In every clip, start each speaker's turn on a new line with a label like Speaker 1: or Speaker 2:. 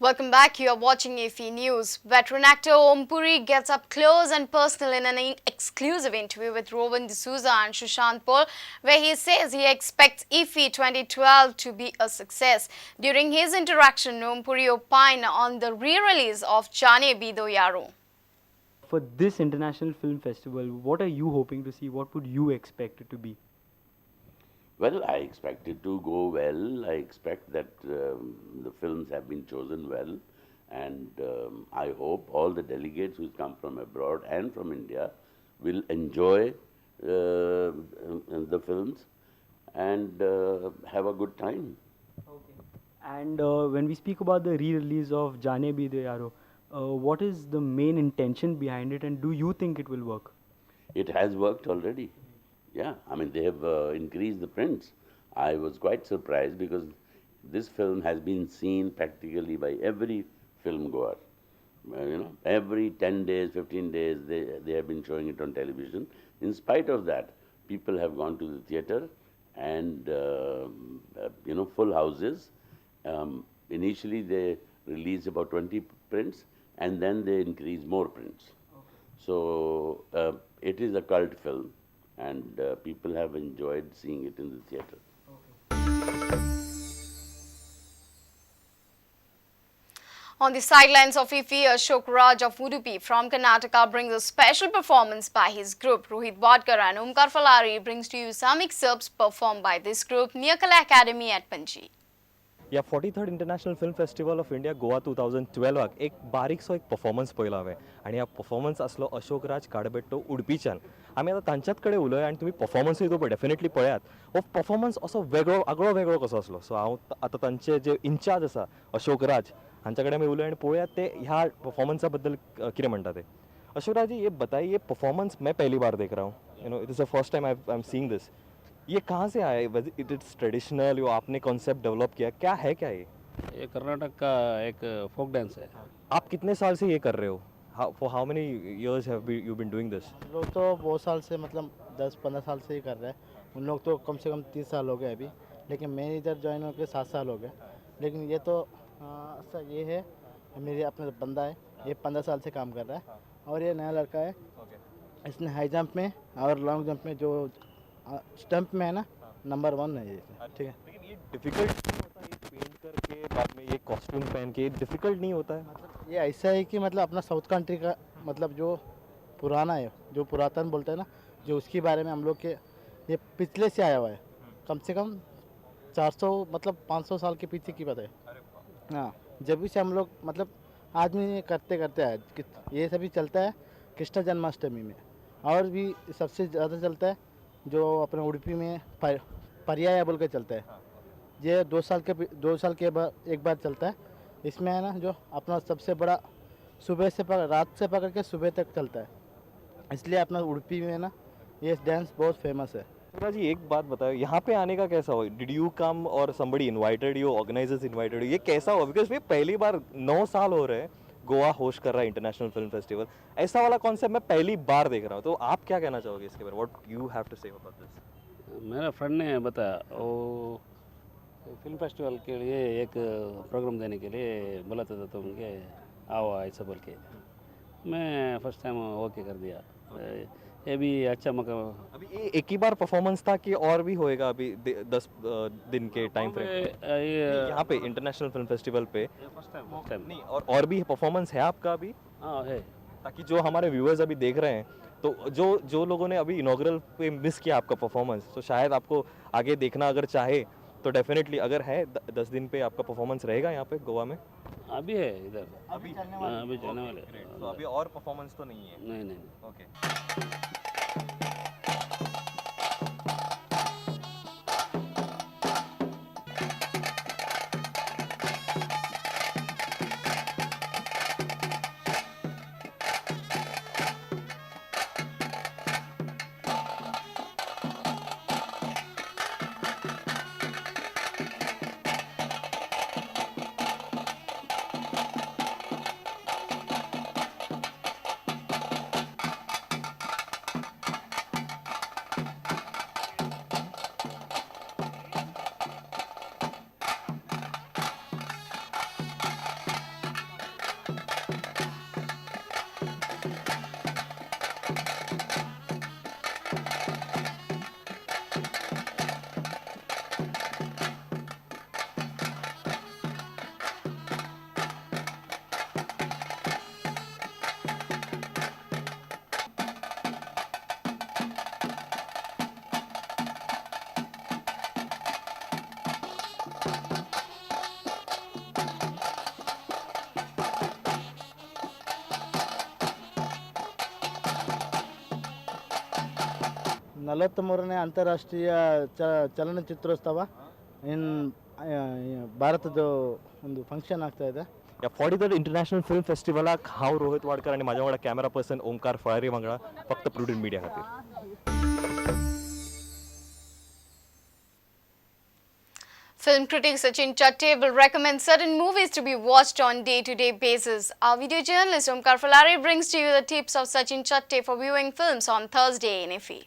Speaker 1: Welcome back. You are watching IFFI News. Veteran actor Om Puri gets up close and personal in an exclusive interview with Rovan D'Souza and Sushant Paul, where he says he expects IFFI 2012 to be a success. During his interaction, Om Puri opined on the re-release of Jaane Bhi Do Yaaro.
Speaker 2: For this International Film Festival, what are you hoping to see? What would you expect it to be?
Speaker 3: Well, I expect it to go well. I expect that the films have been chosen well, and I hope all the delegates who come from abroad and from India will enjoy the films and have a good time.
Speaker 2: Okay. And when we speak about the re-release of Jaane Bhi Do Yaaro, what is the main intention behind it, and do you think it will work?
Speaker 3: It has worked already. Yeah, I mean, they have increased the prints. I was quite surprised because this film has been seen practically by every film goer. Every 10 days, 15 days, they have been showing it on television. In spite of that, people have gone to the theater and, full houses. Initially, they released about 20 prints, and then they increased more prints.
Speaker 2: Okay.
Speaker 3: So, it is a cult film, and people have enjoyed seeing it in the theater.
Speaker 2: Okay.
Speaker 1: On the sidelines of IFFI, Ashok Raj of Udupi from Karnataka brings a special performance by his group. Rohit Wadkar and Omkar Falari brings to you some excerpts performed by this group near Kala Academy at Panji.
Speaker 4: ह्या 43rd international film festival of India Goa 2012 एक बारीकसो एक performance पळयलो हांवें आनी ह्या performance आसलो अशोक राज काडबेट्टो उडपीच्यान. आमी आतां तांच्याच कडेन उलय आनी तुमी परफॉर्मन्सूय तो डेफिनेटली पळयात. हो परफॉर्मन्स असो वेगळो आगळो वेगळो कसो आसलो. सो हांव आतां तांचे जे इन्चार्ज आसा अशोक राज हांच्या कडेन आमी उलय आनी पळोवया ते ह्या परफॉर्मन्सा बद्दल कितें म्हणटा ते. अशोक राज जी, ये बताइए, ये परफॉर्मन्स मैं पहली बार देख रहा हूँ, you know it is the first time I am seeing this. ये कहाँ से आया? It is traditional, यो आपने कॉन्सेप्ट डेवलप किया, क्या है क्या ये?
Speaker 5: ये कर्नाटक का एक फोक डांस है.
Speaker 4: आप कितने साल से ये कर रहे हो? For how many years have you been doing this?
Speaker 6: हम लोग तो बहुत साल से, मतलब 10-15 साल से ही कर रहे हैं. उन लोग तो कम से कम 30 साल हो गए अभी, लेकिन मैं इधर ज्वाइन होकर 7 साल हो गए. लेकिन ये तो सर ये है मेरे अपना बंदा है, ये 15 साल से काम कर रहा है. और ये नया लड़का है, इसने हाई जंप में और लॉन्ग जंप में जो स्टंप में है ना, नंबर 1 है ये. ठीक है.
Speaker 4: लेकिन ये डिफ़िकल्ट नहीं होता, ये पेंट करके बाद में ये कॉस्ट्यूम पहन के डिफ़िकल्ट नहीं होता है?
Speaker 6: मतलब ये ऐसा है कि मतलब अपना साउथ कंट्री का, मतलब जो पुराना है, जो पुरातन बोलते हैं ना, जो उसके बारे में हम लोग के ये पिछले से आया हुआ है. कम से कम 400 मतलब 500 साल के पीछे की बात है. हाँ, जब भी से हम लोग मतलब आदमी करते करते आए. ये सभी चलता है कृष्ण जन्माष्टमी में, और भी सबसे ज़्यादा चलता है जो अपने उडुपी में पर्याय बोल के चलता है. ये 2 साल के बाद एक बार चलता है. इसमें है ना जो अपना सबसे बड़ा सुबह से रात से पकड़ के सुबह तक चलता है, इसलिए अपना उडुपी में ना ये डांस बहुत फेमस है.
Speaker 4: जी एक बात बताओ, यहाँ पे आने का कैसा हुआ? Did you come Aur somebody invited you, organisers invited you, ये कैसा हुआ? Because ये पहली बार 9 साल हो रहे हैं गोवा होस्ट कर रहा है इंटरनेशनल फिल्म फेस्टिवल, ऐसा वाला कॉन्सेप्ट मैं पहली बार देख रहा हूँ. तो आप क्या कहना चाहोगे इसके बारे में? What you have to say about this?
Speaker 5: मेरा फ्रेंड ने बताया, वो फिल्म फेस्टिवल के लिए एक प्रोग्राम देने के लिए बुलाते थे, तो उनके आओ ऐसा बोल के मैं फर्स्ट टाइम ओके कर दिया. ये भी अच्छा मौका.
Speaker 4: अभी ये एक ही बार परफॉर्मेंस था कि और भी होएगा अभी 10 दिन के टाइम फ्रेम यहाँ pay international film festival pay?
Speaker 5: First time
Speaker 4: नहीं, और भी परफॉर्मेंस है आपका अभी?
Speaker 5: हाँ है.
Speaker 4: ताकि जो हमारे व्यूअर्स अभी देख रहे हैं, तो जो जो लोगों ने अभी इनॉग्रल पे मिस किया आपका परफॉर्मेंस, तो शायद आपको आगे देखना अगर चाहे तो डेफिनेटली अगर है 10 दिन पे आपका परफॉर्मेंस रहेगा यहाँ पे गोवा में?
Speaker 5: अभी है इधर, अभी चलने वाले.
Speaker 4: तो अभी और परफॉर्मेंस तो नहीं है?
Speaker 5: नहीं नहीं.
Speaker 4: ओके.
Speaker 6: 43ನೇ ಅಂತಾರಾಷ್ಟ್ರೀಯ ಚಲನಚಿತ್ರೋತ್ಸವ ಇನ್ ಭಾರತದ ಒಂದು ಫಂಕ್ಷನ್ ಆಗ್ತಾ ಇದೆ.
Speaker 4: ह्या 43rd international film फेस्टिवलाक हांव रोहित वाडकर आनी म्हाज्या वांगडा कॅमेरा पर्सन ओंकार फळारी वांगडा फक्त प्रुडंट मिडिया खातीर.
Speaker 1: Film critic Sachin Chatte will recommend certain movies to be watched on day-to-day basis. Our video journalist Omkar Falari brings to you the tips of Sachin Chatte for viewing films on Thursday in IFFI.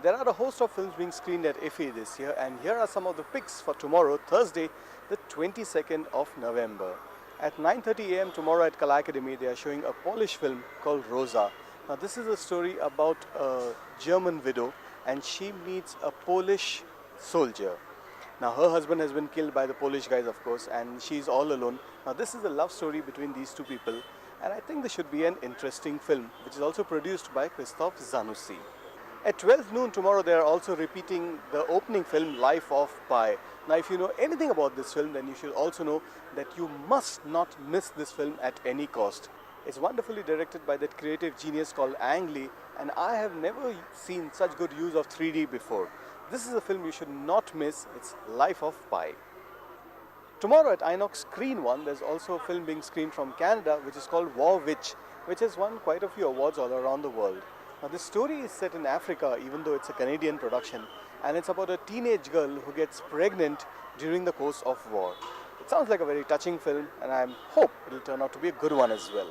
Speaker 7: There are a host of films being screened at IFFI this year, and here are some of the picks for tomorrow, Thursday, the 22nd of November. At 9:30 a.m. tomorrow at Kala Academy, they are showing a Polish film called Rosa. Now, this is a story about a German widow, and she meets a Polish soldier. Now, her husband has been killed by the Polish guys, of course, and she's all alone. Now, this is a love story between these two people, and I think this should be an interesting film, which is also produced by Krzysztof Zanussi. At 12 noon tomorrow, they are also repeating the opening film, Life of Pi. Now, if you know anything about this film, then you should also know that you must not miss this film at any cost. It's wonderfully directed by that creative genius called Ang Lee, and I have never seen such good use of 3D before. This is a film you should not miss. It's Life of Pi. Tomorrow at Inox Screen 1, there's also a film being screened from Canada, which is called War Witch, which has won quite a few awards all around the world. Now, this story is set in Africa, even though it's a Canadian production, and it's about a teenage girl who gets pregnant during the course of war. It sounds like a very touching film, and I hope it'll turn out to be a good one as well.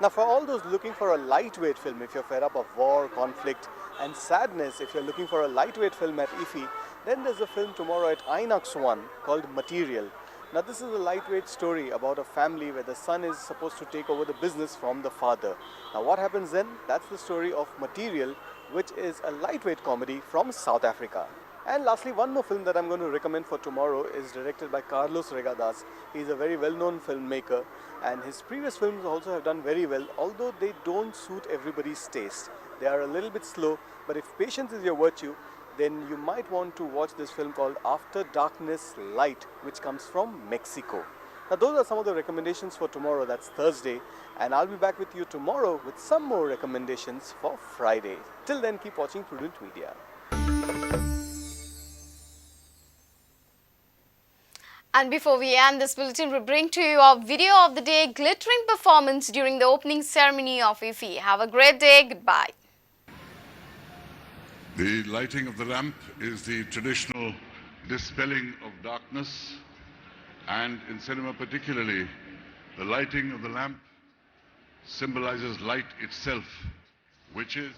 Speaker 7: Now, for all those looking for a lightweight film, if you're fed up of war, conflict and sadness, if you're looking for a lightweight film at IFFI, then there's a film tomorrow at Inox 1 called Material. Now, this is a lightweight story about a family where the son is supposed to take over the business from the father. Now, what happens then? That's the story of Material, which is a lightweight comedy from South Africa. And lastly, one more film that I'm going to recommend for tomorrow is directed by Carlos Reygadas. He's a very well-known filmmaker, and his previous films also have done very well, although they don't suit everybody's taste. They are a little bit slow, but if patience is your virtue, then you might want to watch this film called After Darkness Light, which comes from Mexico. Now, those are some of the recommendations for tomorrow. That's Thursday, and I'll be back with you tomorrow with some more recommendations for Friday. Till then, keep watching Prudent Media.
Speaker 1: And before we end this bulletin, we bring to you our video of the day, glittering performance during the opening ceremony of IFFI. Have a great day. Goodbye.
Speaker 8: The lighting of the lamp is the traditional dispelling of darkness, and in cinema particularly, the lighting of the lamp symbolizes light itself, which is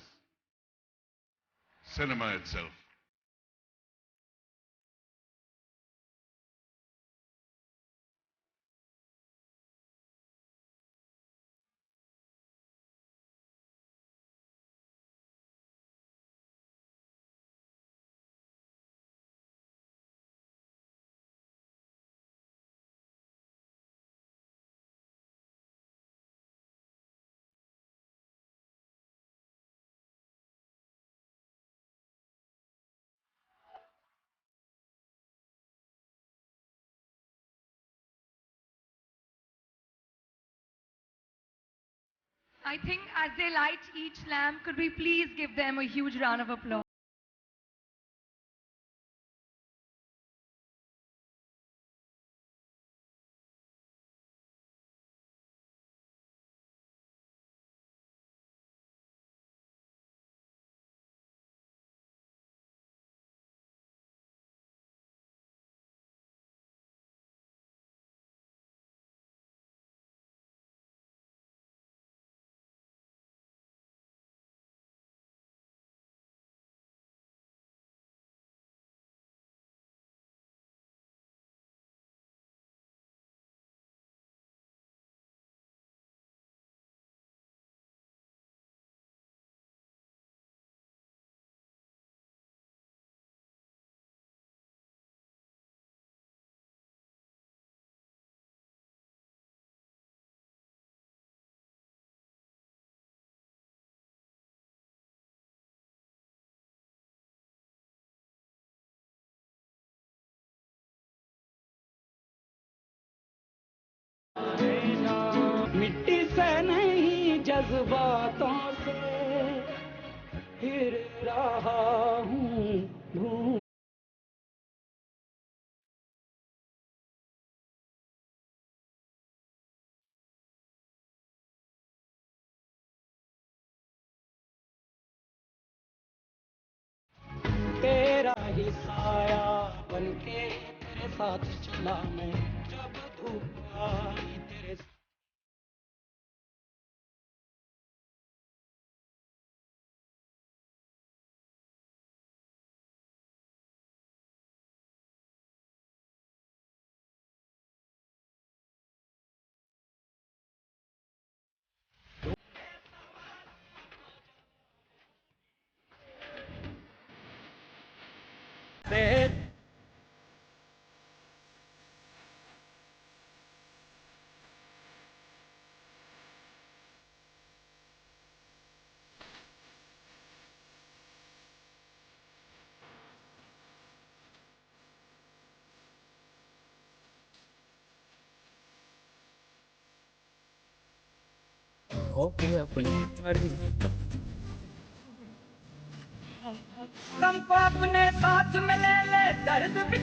Speaker 8: cinema itself.
Speaker 9: I think as they light each lamp, could we please give them a huge round of applause?
Speaker 10: रहा हूँ। तेरा ही साया बनके तेरे साथ चला मैं, जब धूप आई तेरे
Speaker 11: हमको अपने साथ में ले ले, दर्द भी